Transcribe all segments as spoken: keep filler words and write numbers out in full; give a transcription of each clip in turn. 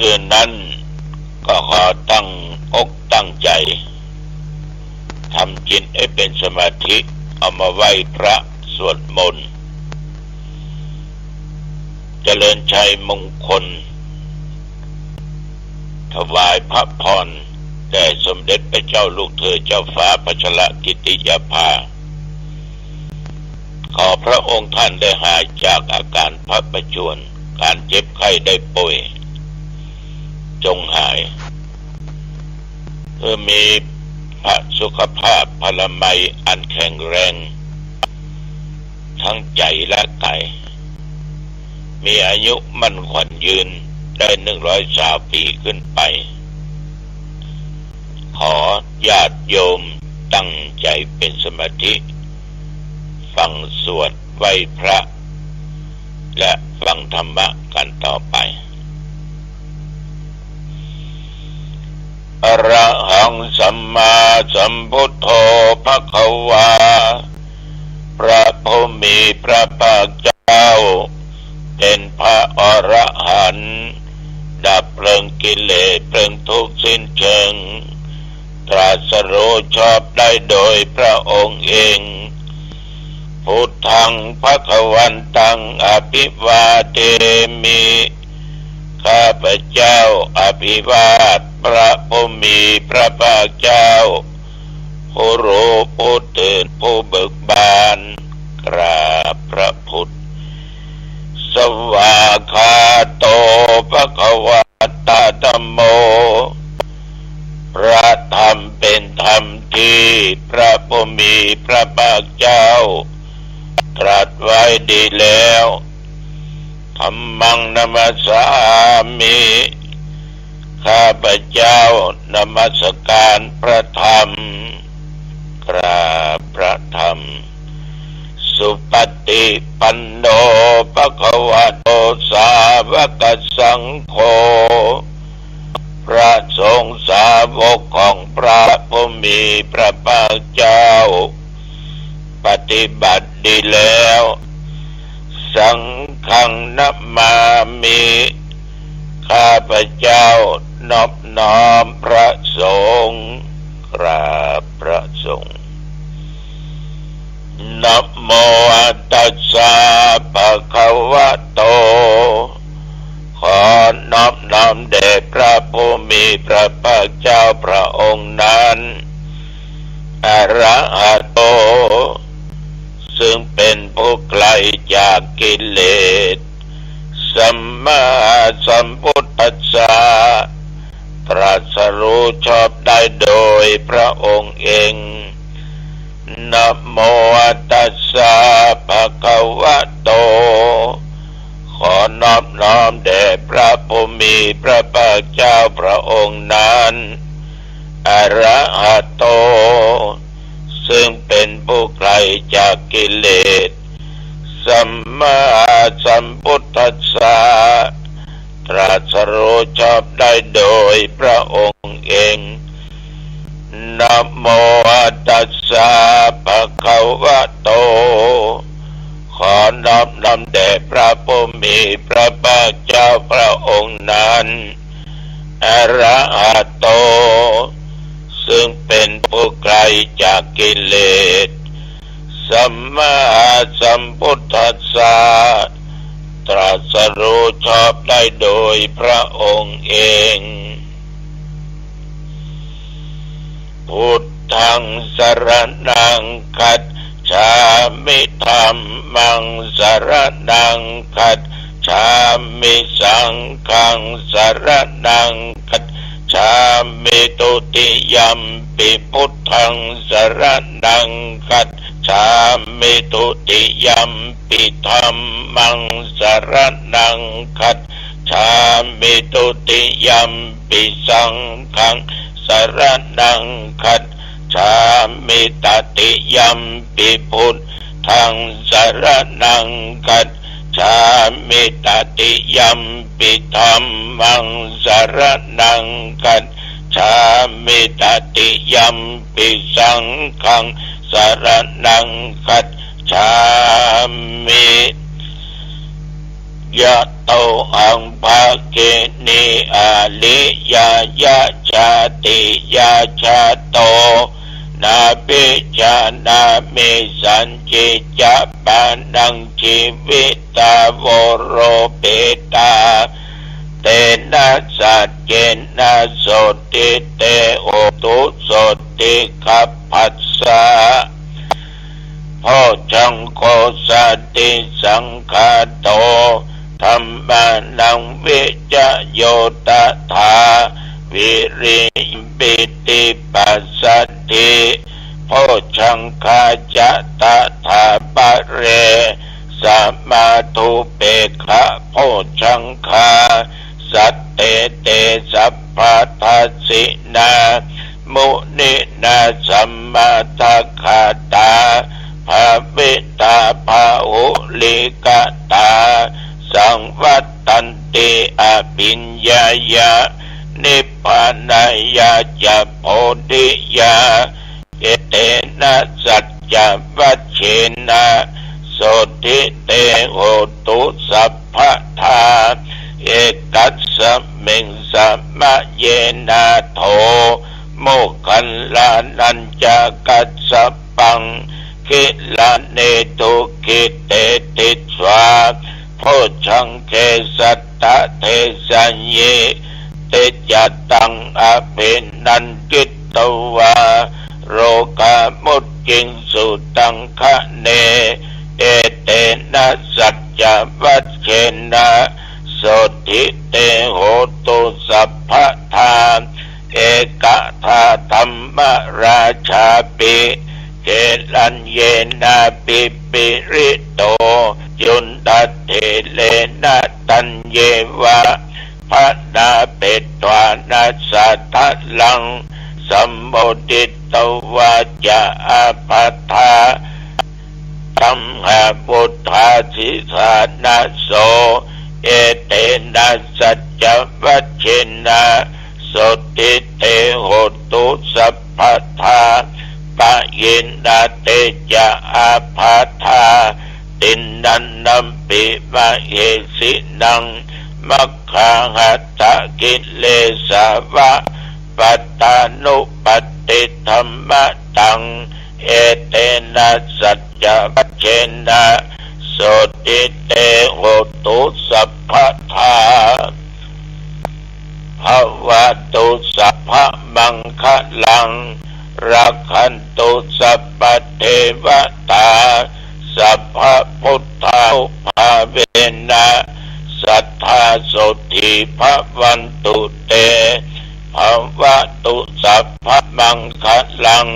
อื่นนั้นก็ขอตั้งอกตั้งใจ๋ ทำจิตให้เป๋นสมาธิ เอามาไหว้พระสวดมนต์ เจริญชัยมงคล ถวายพระพรแด่สมเด็จพระเจ้าลูกเธอเจ้าฟ้าพัชรกิติยาภา ขอพระองค์ท่านได้หายจากอาการพระประชวร การเจ็บไข้ได้ป่วย จงหาย เพื่อมีพระสุขภาพพลามัยอันแข็งแรง ทั้งใจ๋และก๋าย มีอายุมั่นขวัญยืนได้หนึ่งร้อยซาวปี๋ขึ้นไป ขอญาติโยมตั้งใจ๋เป๋นสมาธิ ฟังสวดไหว้พระ และฟังธรรมะกันต่อไป อะระหังสัมมาสัมพุทโธภะคะวา พระผู้มีพระภาคเจ้า เป๋นพระอรหันต์ ดับเพลิงกิเลสเพลิงทุกข์สิ้นเชิง ตรัสรู้ชอบได้โดยพระองค์เอง พุทธังภะคะวันตังอะภิวาเทมิ ข้าพเจ้าอภิวาทพระผู้มีพระภาคเจ้า ผู้รู้ผู้ตื่นผู้เบิกบาน กราบพระพุทธ สวากขาโตภะคะวะตะธัมโม พระธรรมเป๋นธรรมตี้พระผู้มีพระภาคเจ้าตรัสไว้ดีแล้ว ธัมมังนะมัสสามิ ข้าพเจ้านมัสการพระธรรม กราบพระธรรม สุปฏิปันโนภะคะวะโตสาวกสังโฆ พระสงฆ์สาวกของพระผู้มีพระภาคเจ้า ปฏิบัติดีแล้ว สังฆังนะมามิ ข้าพเจ้านอบน้อมพระสงฆ์ กราบพระสงฆ์ นะโมตัสสะภะคะวะโต ขอนอบน้อมแด่พระผู้มีพระภาคเจ้าพระองค์นั้น อะระหะโต ซึ่งเป๋นผู้ไกลจากกิเลส สัมมาสัมพุทธัสสะ ตรัสรู้ชอบได้โดยพระองค์เอง นะโมตัสสะภะคะวะโต ขอนอบน้อมแด่พระผู้มีพระภาคเจ้าพระองค์นั้น อะระหะโต ซึ่งเป๋นผู้ไกลจากกิเลส สัมมาสัมพุทธัสสะ ตรัสรู้ชอบได้โดยพระองค์เอง นะโมตัสสะภะคะวะโต ขอนอบน้อมแด่พระผู้มีพระภาคเจ้าพระองค์นั้น อะระหะโต ซึ่งเป๋นผู้ไกลจากกิเลส สัมมาสัมพุทธัสสะ ตรัสรู้ชอบได้โดยพระองค์เอง พุทธังสรณังคัจฉามิ ธัมมังสรณังคัจฉามิ สังฆังสรณังคัจฉามิ ทุติยัมปิพุทธังสรณังคัจฉามิ ทุติยัมปิธัมมังสรณังคัจฉามิ ทุติยัมปิสังฆังสรณังคัจฉามิ ตติยัมปิพุทธังสรณังคัจฉามิ ตติยัมปิธัมมังสรณังคัจฉามิ ตติยัมปิสังฆังสรณังคัจฉามิ ยะโต หัง ภะคะเน อะริยะ ยะ ชาติยะ ชาโต นะ เวชะ นะ เม สัญญิ จะ ปะนัง จีวิตา โว โร เปตา เตนะ สัจเจนะ โสตถิ เต โหตุ โสตถิ คัพพะสสะ โพชฌังโค สติสังคาโต ธัมมานัง วิจโย ตถา วิริยะ ปิติ ปัสสัทธิ โพชฌังคา จะ ตถา ปะเร สะมา ทุ เปกขะ โพชฌังคา สัตเต เต สัพพะ ทัสสินา มุนินา สัมมาทักขาตา ภาวิตา บาหุลีกตา สังวัตตันติ อภิญญายะ นิพพานายะ จะ โพธิยา เอเตนะ สัจจวัชเชนะ โสตถิ เต โหตุ สัพพะทา เอกัสสะมิง สะมะเย นาโถ โมคคัลลานัญจะ กัสสะปัง กิลาเน ทุกขิเต ทิสสา โพชฌังเข สัตตะ เทสะยิ ติ จะตัง อภินันทิตวา โรคา มุจจิงสุ ตัง คะเน เอเตนะ สัจจวัชเชนะ โสตถิ เต โหตุ สัพพะทา เอกทา ธัมมราชาปิ เกลัญเยนะ ปิปิริโต จุนทะเถเรนะ ตัญเยวะ พะนาเปตวานะ สะทะลัง สัมโมทิตวาจะ อาภัทธา ตัมหา วุฏฐา สิสานะโส เอเตนะ สัจจวัชเชนะ โสตถิ เต โหตุ สัพพะทา ปะยินนา เต จะ อาภัทธา ติณณันนัมปิ มะเหสินัง มัคคาหัตถะ กิเลสาวะ ปัตตานุปัตติ ธัมมะตัง เอเตนะ สัจจวัชเชนะ โสตถิ เต โหตุ สัพพะทา ภะวะตุ สัพพะมังคะลัง รักขันตุ สัพพะเทวะตา สัพพะพุทธานุภาเวนะ สัทธา โสตถิ ภะวันตุ เต ภะวะตุ สัพพะมังคะลัง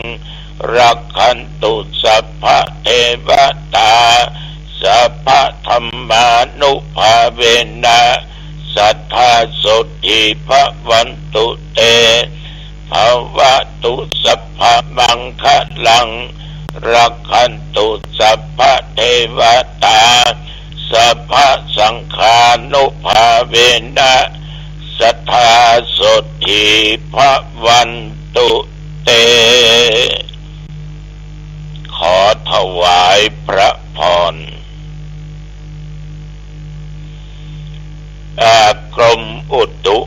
รักขันตุ สัพพะเทวะตา สัพพะธัมมานุภาเวนะ สัทธา โสตถิ ภะวันตุ เต ภะวะตุ สัพพะมังคะลัง รักขันตุ สัพพะเทวะตา สัพพะสังฆานุภาเวนะ สัทธา โสตถิ ภะวันตุ เต ขอถวายพระพร อ่า กรมอุตุ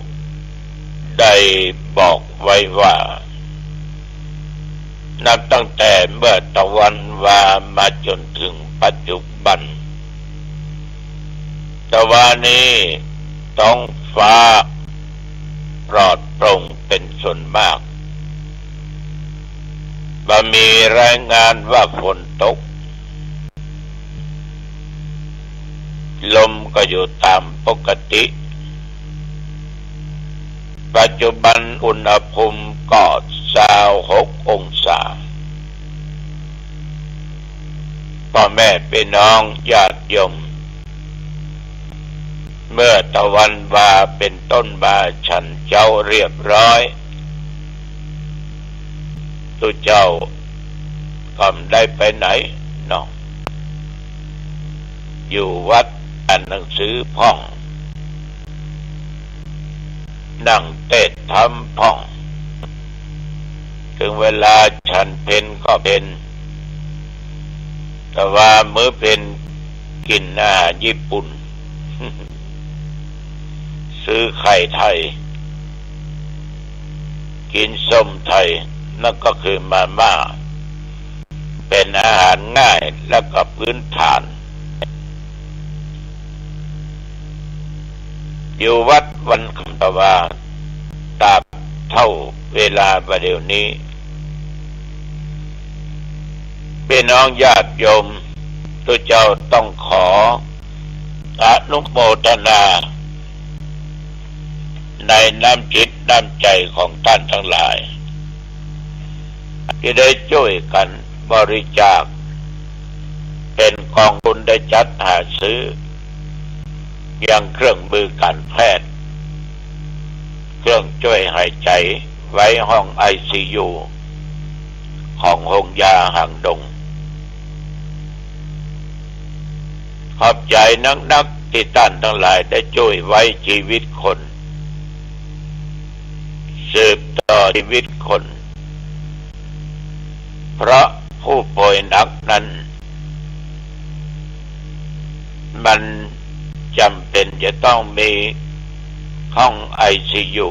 ได้บอกไว้ว่า นับตั้งแต่เมื่อตะวันวามาจนถึงปัจจุบัน ตะวันนี้ท้องฟ้าปลอดโปร่งเป็นส่วนมาก บ่มีรายงานว่าฝนตก ลมก็อยู่ตามปกติ ปัจจุบันอุณหภูมิก็ซาวหกองศา พ่อแม่พี่น้องญาติโยม เมื่อตะวันวาเป็นต้นมาฉันเจ๊าเรียบร้อย ตุ๊เจ้าก็บ่ได้ไปไหนเนาะ อยู่วัดอ่านหนังสือพ่อง นั่งเทศน์ธรรมพ่อง ถึงเวลาฉันเพลก็เพล แต่ว่ามื้อเพลกิ๋นอาหารญี่ปุ่น ซื้อไข่ไทย กิ๋นส้มไทย นั่นก็คือมาม่า เป๋นอาหารง่ายและก็พื้นฐาน อยู่วัดวันคำตะวา ตราบเต้าเวลาบ่าเดี่ยวนี้ ปี้น้องญาติโยม ตุ๊เจ้าต้องขออนุโมทนา ในน้ำจิตน้ำใจ๋ของต้านตังหลาย ตี้ได้จ้วยกั๋นบริจาค เป๋นก๋องทุนได้จัดหาซื้อ ยังเครื่องมือก๋านแพทย์ เครื่องจ้วยหายใจ๋ ไว้ห้องไอซียู ของโฮงยาหางดง ขอบใจ๋นักๆ ตี้ต้านตังหลายได้จ้วยไว้จีวิตคน สืบต่อจีวิตคน เพราะผู้ป่วยหนักนั้น มันจ๋ำเป๋นจะต้องมีห้องไอซียู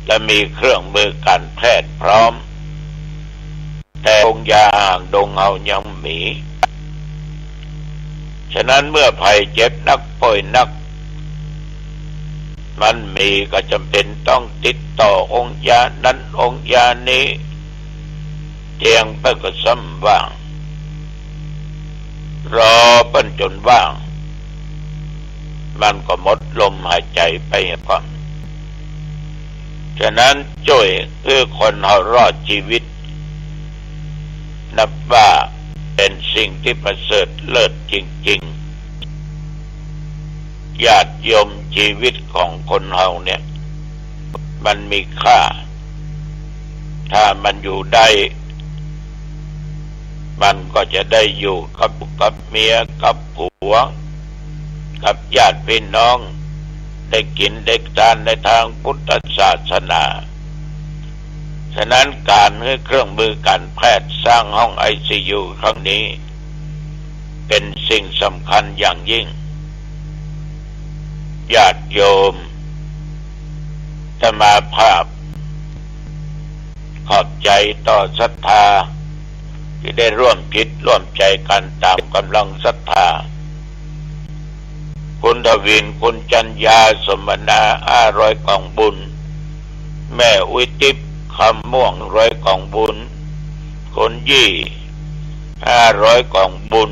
และมีเครื่องมือก๋านแพทย์พร้อม แต่โฮงยาหางดงเฮายังบ่มี ฉะนั้นเมื่อใผเจ็บนักป่วยนัก มันบ่มีก็จ๋ำเป๋นต้องติดต่อโฮงยานั้นโฮงยานี้ เตียงเปิ้นก็ซ้ำบ่ว่าง รอเปิ้นจ๋นว่าง มันก็หมดลมหายใจ๋ไปก่อน ฉะนั้นจ้วยหื้อคนเฮารอดจีวิต นับว่าเป๋นสิ่งตี้ประเสริฐเลิศจริงๆ ญาติโยม จีวิตของคนเฮาเนี่ย มันมีค่า ถ้ามันอยู่ได้ มันก็จะได้อยู่กับ กับเมีย กับผัว กับญาติพี่น้อง ได้กิ๋นได้ตานในตางพุทธศาสนา ฉะนั้นก๋านหื้อเครื่องมือก๋านแพทย์สร้างห้องไอซียูครั้งนี้ เป๋นสิ่งสำคัญอย่างยิ่ง ญาติโยม อาตมาภาพ ขอบใจ๋ต่อศรัทธา ตี้ได้ร่วมจิตร่วมใจ๋กั๋นต๋ามก๋ำลังศรัทธา คุณทวิน คุณจัญญา สมนา ห้าร้อยก๋องบุญ แม่อุ๊ยติ๊บ คำม่วง ร้อยก๋องบุญ คุณยี่ ห้าร้อยก๋องบุญ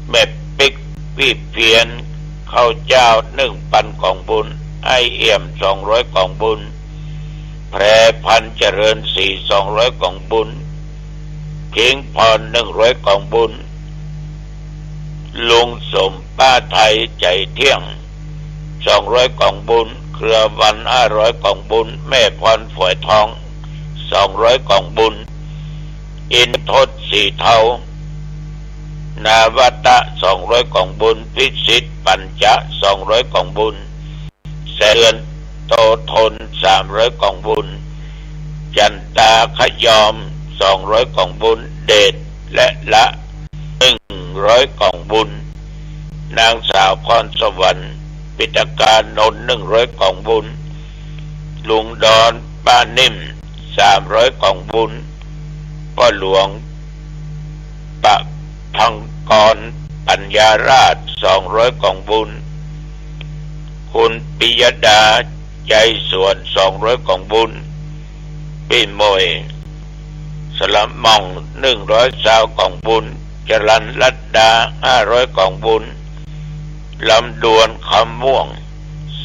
แม่ปิ๊ก วิเพียร ข้าวเจ้า หนึ่งปันก๋องบุญ ไอ้เอี่ยม สองร้อยก๋องบุญ แพรพันธ์ เจริญศรี สองร้อยก๋องบุญ พิงค์พร หนึ่งร้อยก๋องบุญ ลุงสม ป้าไทย ใจ๋เที่ยง สองร้อยก๋องบุญ เครือวัน ห้าร้อยก๋องบุญ แม่พร ฝอยทอง สองร้อยก๋องบุญ อินทศ สีเทา นาวตะ สองร้อยก๋องบุญ พิสิทธิ์ ปัญจะ สองร้อยก๋องบุญ แสงเดือน โตทน สามร้อยก๋องบุญ จันตา ขยอม สองร้อยก๋องบุญ เดช และละ หนึ่งร้อยก๋องบุญ นางสาวพรสวรรค์ ปิตกานนท์ หนึ่งร้อยก๋องบุญ ลุงดอน ป้านิ่ม สามร้อยก๋องบุญ ป้อหลวง ประภังกร ปัญญาราษฎร์ สองร้อยก๋องบุญ คุณปิยดา ใจสวน สองร้อยก๋องบุญ ปี้หมวย สละหม่อง หนึ่งร้อยซาวก๋องบุญ จรัญรัตดา ห้าร้อยก๋องบุญ ลำดวน คำม่วง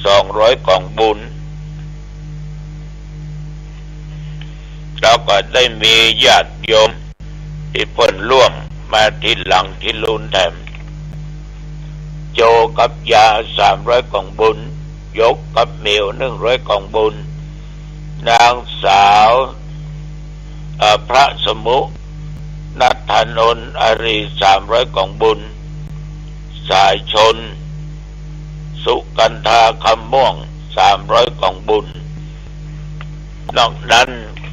สองร้อยก๋องบุญ แล้วก็ได้มีญาติโยมตี้เปิ้นร่วมมาทีหลังตี้ลุนแถม โจกับยา สามร้อยก๋องบุญ ยกกับเหมียว หนึ่งร้อยก๋องบุญ นางสาว เอ่อ พระสมุ ณัฐนนท์อารี สามร้อยก๋องบุญ สายชน สุกันธา คำม่วง สามร้อยก๋องบุญ นอกนั้น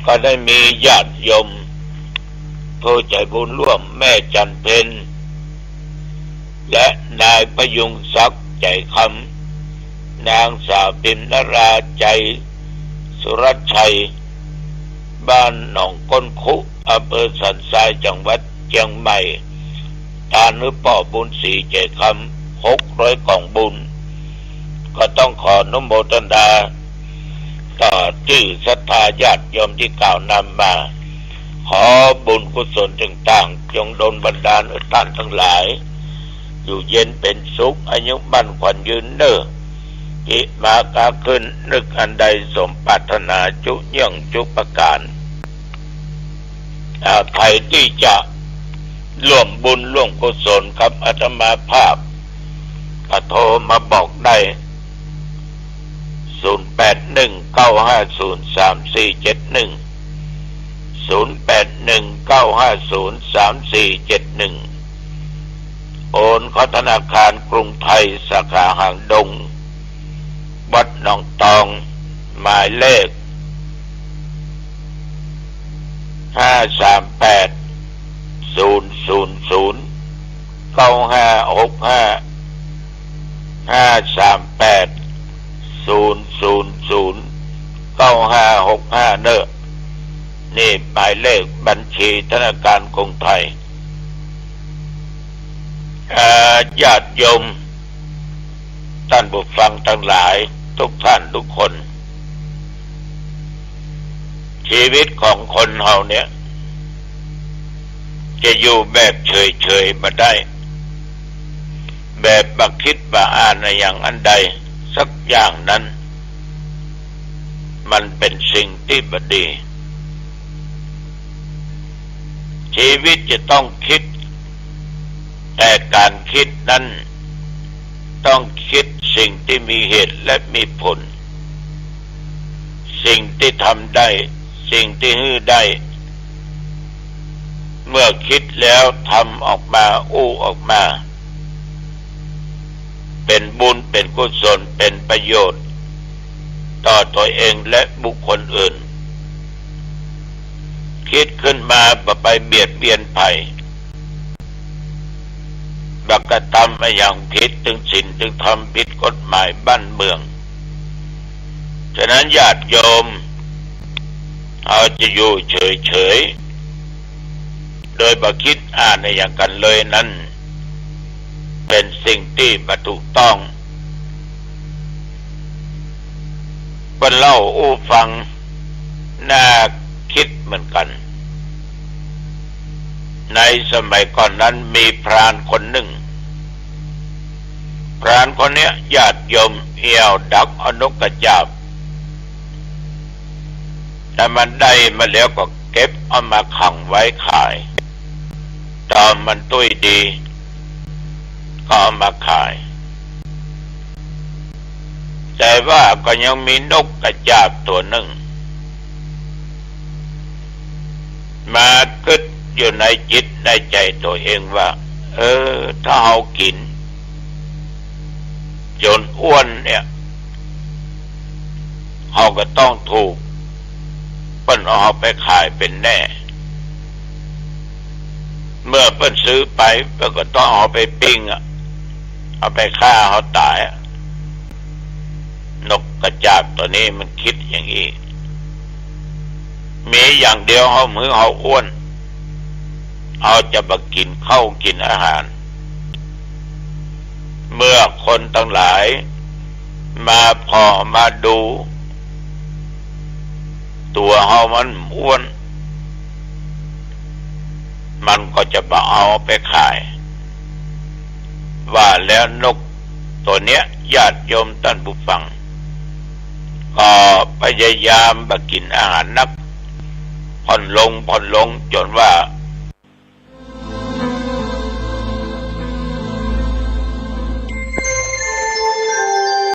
ก็ได้มีญาติโยมผู้ใจ๋บุญร่วม แม่จันเพ็ญ และนายพยุงศักดิ์ ใจ๋ค นางสาวพิมนรา ใจสุรชัย บ้านหนองก้นคุ อำเภอสันทราย จังหวัดเจียงใหม่ ตานหื้อป้อบุญศรี เจริญคำ หกร้อยกล่องบุญ ก็ต้องขออนุโมทนา ต่อตี้ศรัทธาญาติโยมตี้กล่าวนำมา ขอบุญกุศลต่างๆ จงดลบันดาลหื้อต้านตังหลาย อยู่เย็นเป๋นสุข อายุมั่นขวัญยืนเน่อ กิมาค้าขึ้น นึกอันใดสมปรารถนา จุเยื่องจุประก๋าน อ่า ใผตี้จะร่วมบุญร่วมกุศลกับอาตมาภาพ ก็โทรมาบอกได้ ศูนย์แปดหนึ่ง เก้าห้าศูนย์ สามสี่เจ็ดหนึ่ง ศูนย์แปดหนึ่ง เก้าห้าศูนย์ สามสี่เจ็ดหนึ่ง โอนเข้าธนาคารกรุงไทย สาขาหางดง วัดหนองตอง หมายเลข ห้าสามแปด ศูนย์ศูนย์ศูนย์ เก้าห้าหกห้า ห้าสามแปด ศูนย์ศูนย์ศูนย์ เก้าห้าหกห้า เน่อ นี่หมายเลขบัญชีธนาคารกรุงไทย อ่า ญาติโยม ต้านผู้ฟังตังหลาย กู้ต้านกู้คน ชีวิตของคนเฮาเนี่ย จะอยู่แบบเฉยๆ บ่ได้ แบบบ่กึ๊ดบ่อ่านอะหยังอันใดสักอย่างนั้น มันเป๋นสิ่งตี้บ่ดี ชีวิตจะต้องกึ๊ด แต่ก๋านกึ๊ดนั้น ต้องกึ๊ดสิ่งตี้มีเหตุและมีผล สิ่งตี้ทำได้ สิ่งตี้หื้อได้ เมื่อกึ๊ดแล้วทำออกมา อู้ออกมา เป๋นบุญ เป๋นกุศล เป๋นประโยชน์ ต่อตั๋วเองและบุคคลอื่น กึ๊ดขึ้นมาบ่ไปเบียดเบียนใผ บ่กระตำอะหยังผิดตึงศีลตึงธรรม ผิดกฎหมายบ้านเมือง ฉะนั้นญาติโยม เฮาจะอยู่เฉยๆ โดยบ่กึ๊ดอ่านอะหยังกั๋นเลยนั้น เป๋นสิ่งตี้บ่ถูกต้อง เปิ้นเล่าอู้ฟัง น่ากึ๊ดเหมือนกั๋น ในสมัยก่อนนั้นมีพรานคนนึ่ง พรานคนเนี้ยญาติโยมเอี่ยวดักเอานกกระจาบ ถ้ามันได้มาแล้วก็เก็บเอามาขังไว้ขาย ต๋อนมันตุ้ยดี ก็เอามาขาย แต่ว่าก็ยังมีนกกระจาบตั๋วนึ่ง มากึ๊ดอยู่ในจิตในใจ๋ตั๋วเองว่า เออ ถ้าเฮากิ๋นจ๋นอ้วนเนี่ย เฮาก็ต้องถูกเปิ้นเอาเฮาไปขายเป๋นแน่ เมื่อเปิ้นซื้อไป เปิ้นก็ต้องเอาไปปิ้งอะ เอาไปฆ่าเฮาต๋ายอะ นกกระจาบตั๋วนี้มันกึ๊ดอย่างอี้ มีอย่างเดียว เฮาหื้อเฮาอ้วน เฮาจะบ่กิ๋นข้าวกิ๋นอาหาร เมื่อคนตังหลายมาผ่อมาดู ตั๋วเฮามันอ้วน มันก็จะบ่เอาไปขาย ว่าแล้วนกตั๋วเนี้ย ญาติโยมต้านผู้ฟัง ก็พยายามบ่กิ๋นอาหารนัก ผ่อนลง ผ่อนลง จ๋นว่า